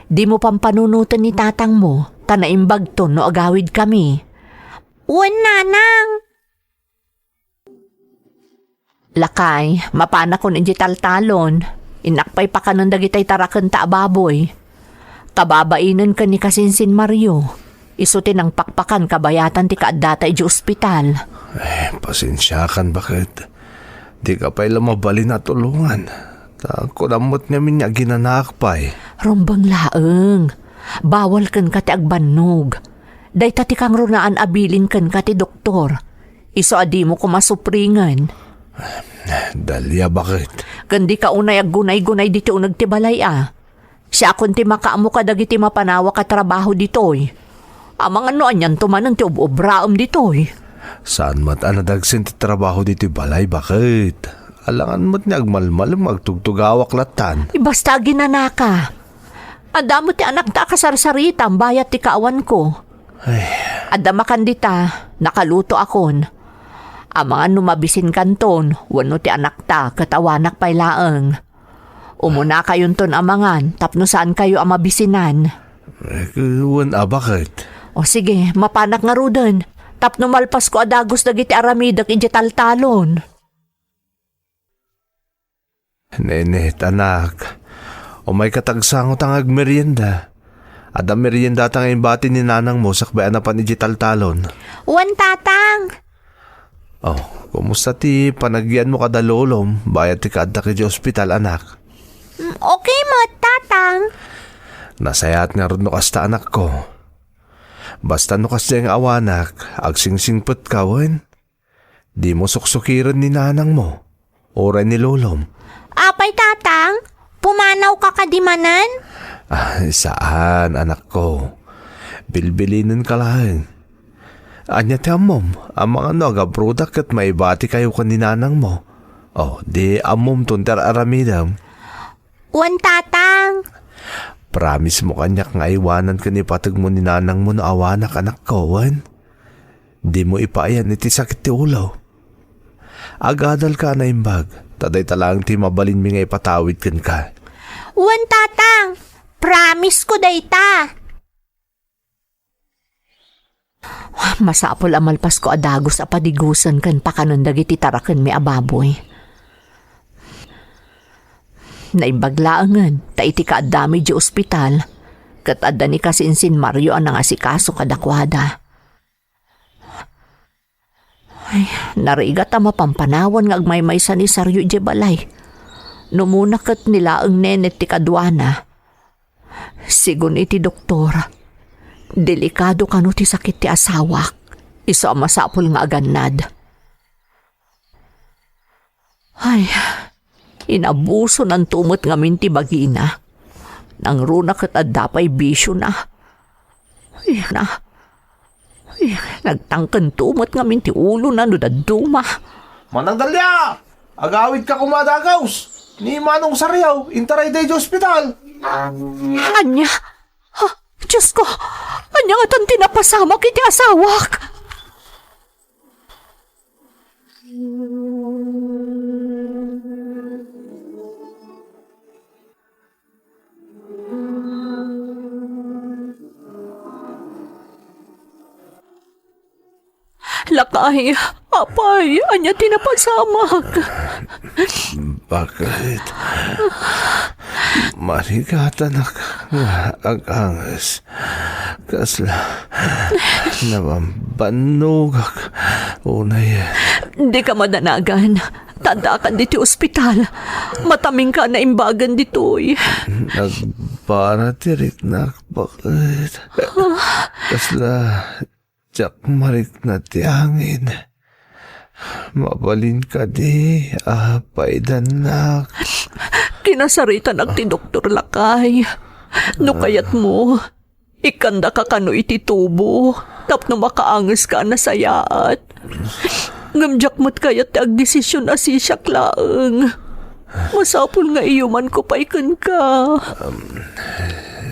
Dimo pampanunoten ni tatangmo, ta naimbagton no agawidkami. Wen, nanang. Lakay, mapanakon idiay taltalon. Innak pay pakanen dagitay tarakenta a baboy. Kababainen ken ni Kasinsin Mario. Isu ti nangpakpakan kabayatan ti kaaddata idiay ospital. Eh, pasensiakan, baket. Dika pay la mabalin a tulongan. Ta kunam met ngamin nga aginanaak pay. Rumbeng laeng. Bawal kenka ti agbannog. Dayta ti kangrunaan a bilin kenka ti doktor. Isu a dimo koma supringen. Dalia, baket. Ken dika unay aggunay-gunay ditoy uneg ti balay a. Siakon ti makaammo kadagiti mapanawak a trabaho ditoy. Amangan no anianto manen ti ob-obraem ditoy. Saan met a nadagsen ti trabaho ditoy balay, baket. Alangan met ni agmalmalem nga agtugtugawak lattan. Ibasta aginanaka. Adda met ti anakta a kasarsaritam bayat ti kaawanko. Ay. Adda makan dita, nakalutoakon. Amangan no mabisinkanton, wenno ti anakta ket awanak pay laeng. Umunakayonton a mangan tapno saankayo a mabisinan. Eh, wen a, baket? O sige, mapanak ngaruden, tapno malpasko a dagus dagiti aramidek idiay taltalon. Nenet, anak, umayka ta agsango ta nga agmerienda. Adda meriendata nga imbati ni nanangmo sakbay a napan idiay taltalon. Wen, tatang. Oh, kumusta ti panagyanmo kada lolom bayat ti kaaddak idiay ospital, anak? Mm, okay met, tatang. Nasayaat ngarud no kasta, anakko. Basta no kasdiay nga awanak, agsingsingpetka, wen? Dimo suksukiren ni nanangmo, uray ni lolom. Apay, tatang? Pumanawka kadi manen? Ah, saan, anakko. Bilbilinenka laeng. Ania ti ammom? Amangan no agabrodak ket maibatikayo ken ni nanangmo. Oh, di ammomton ti ar-aramidem. Wen, tatang. Promise mo kaniak nga aywanan ken ipategmo ni nanangmo no awanak, anakko, wen? Dimo ipaayan iti sakit ti ulo. Agadalka a naimbag, ta dayta laeng ti mabalinmi nga ipatawid kenka. Wen, tatang. Promise ko dayta. Masapul a malpasko a dagus a padigusen ken pakanen dagiti tarakenmi a baboy. Naimbag laengen ta iti kaaddami idiay ospital, ket adda ni Kasinsin Mario a nangasikaso kadakuada. Ay, narigat a mapampanawan nga agmaymaysa ni Sario idiay balay. Numuna ket ni laeng Nenet ti kaduana. Sigun iti doktor, delikado kano ti sakit ti asawak, isu a masapul nga agannad. Ay, inabusonanto met ngamin ti bagina. Nangruna ket adda pay bisiona. Ay, na. Ay, nagtangkento met ngamin ti ulona no dadduma. Manang Dalia! Agawidka koma a dagus! Ni Manong Sariaw, intarayda idiay ospital! Ania? Ha? Diosko! Ania ngatan ti napasamak iti asawak? Lakay, apay, ania ti napasamak? Bakit? Marigatanak nga aganges. Kasla, nabambannogak unayen. Dika madanagan. Taddakan ditoy ospital. Matamingka a naimbagan ditoy. Nagbara ti riknak, bakit? Kasla, diak marikna ti angin. Mabalin kadi a paidannak? Kinasaritanak ti doktor, lakay. No kayatmo, ikkandaka kano iti tubo tapno makaangeska a nasayaat. Ngem diak met kayat ti agdesision a sisiak laeng. Masapul nga iyumanko pay kenka.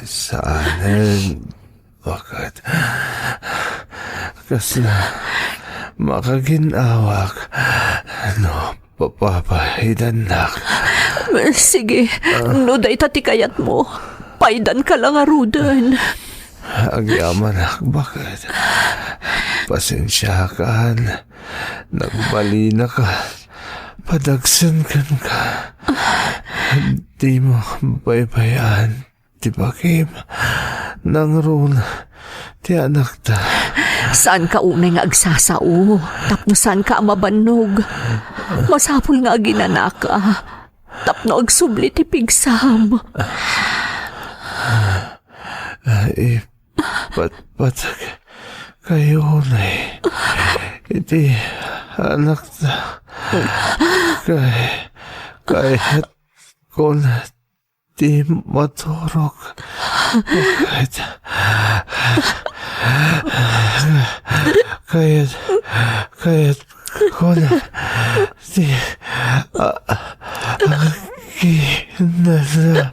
Saanen, bakit? Kasla makagin-awak no papapaidannak. Sige, no dayta ti kayatmo, paidanka la ngaruden. Agyamanak, bakit? Pasensiakan. Nagbalinaka. Padagsen kenka. Dimo baybay-an ti bagim. Nangruna ti anakta. Saanka unay nga agsasao tapno saanka a mabannog. Masapul nga aginanaka tapno agsubli ti pigsam. Ipatpateg kayo unay iti anakta. Kay, kayat ko na ti maturog. Kayat, kayat, kayat ko na ti, a, a, kinasa.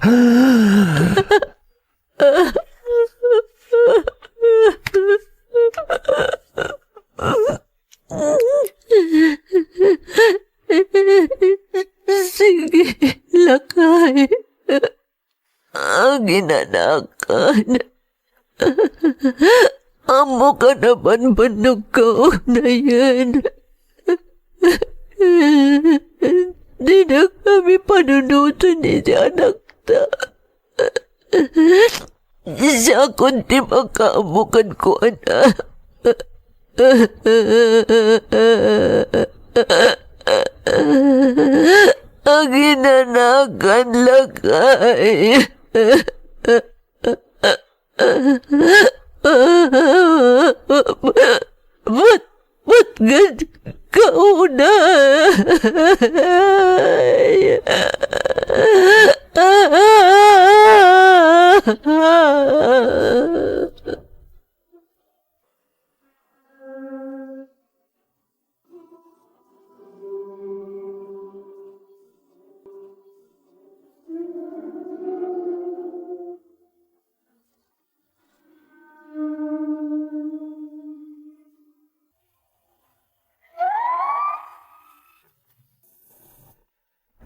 Sige, lakay. Aginanakan. Ammoka a nabannogka unayen. Dinakami panunoten iti anakta. Siakon ti makaammo kenkuana. Aginanakan, lakay. But, but gad kaunay.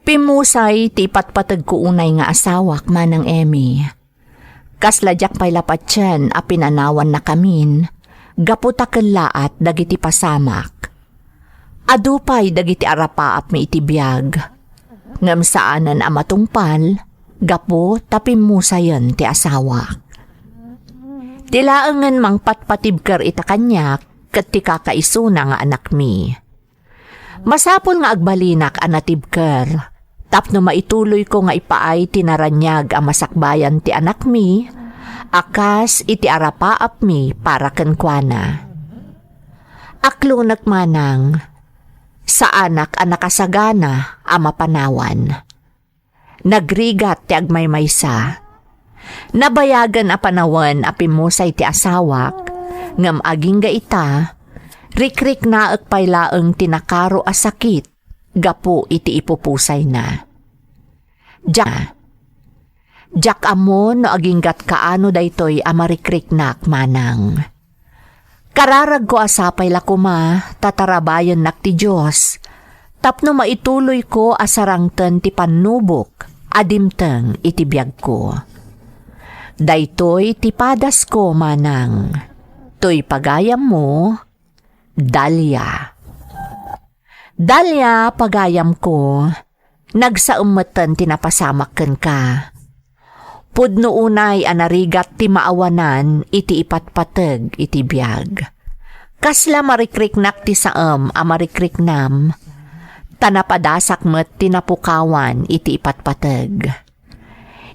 Pimmusay ti ipatpategko unay nga asawak, Manang Emmy. Kasla diak pay la patien a pinanawannakamin gapu ta kellaat dagiti pasamak. Adu pay dagiti arapaapmi iti biag, ngem saanen a matungpal gapu ta pimmusayen ti asawak. Ti laengen mangpatpatibker ita kaniak ket ti kakaisuna nga anakmi. Masapul nga agbalinak a natibker tapno maituloyko nga ipaay ti naraniag a masakbayan ti anakmi a kas iti arapaapmi para kenkuana. Aklonek, Manang, saanak a nakasagana a mapanawan. Nagrigat ti agmaymaysa. Nabayagen a panawen a pimmusay ti asawak, ngem agingga ita, rikriknaek pay laeng ti nakaro a sakit gapu iti ipupusayna. Diak, diak ammo no aginggat kaano daytoy a marikriknak, Manang. Kararagko a sapay la koma ta tarabayennak ti Dios tapno maituloyko a sarangten ti pannubok a dimteng iti biagko. Daytoy ti padasko, Manang. Toy pagayammo, Dalia. Dalia, pagayamko, nagsaem metten ti napasamak kenka. Pudno unay a narigat ti maawanan iti ipatpateg iti biag. Kasla marikriknak ti saem a marikriknam, ta napadasak met ti napukawan iti ipatpateg.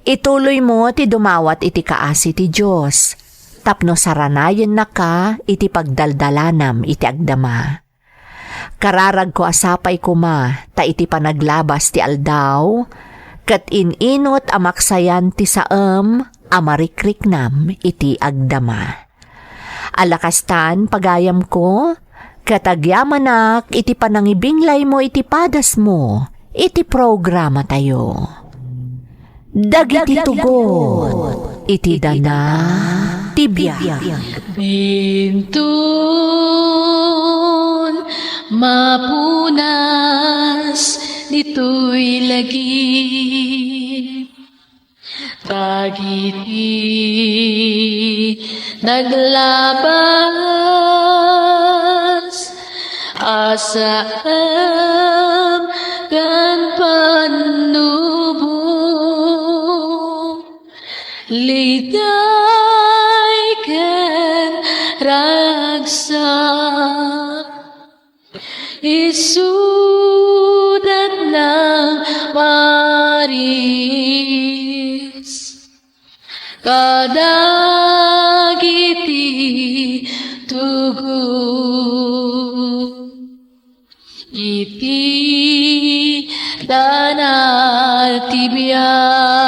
Ituloymo ti dumawat iti kaasi ti Dios tapno saranayennaka iti pagdaldalanam iti agdama. Kararagko a sapay koma ta iti panaglabas ti aldaw, ket in-inut a maksayan ti saem a marikriknam iti agdama. Ala kastan, pagayamko, ket agyamanak iti panangibinglaymo iti padasmo iti programatayo. Dagiti tugot iti dana ti biag. Bintun mapunas ditoy lagi. Dagiti naglabas a saem ken pannubo, ligay ken ragsak. Isudat nang maris kadagiti tugot iti dana ti biag.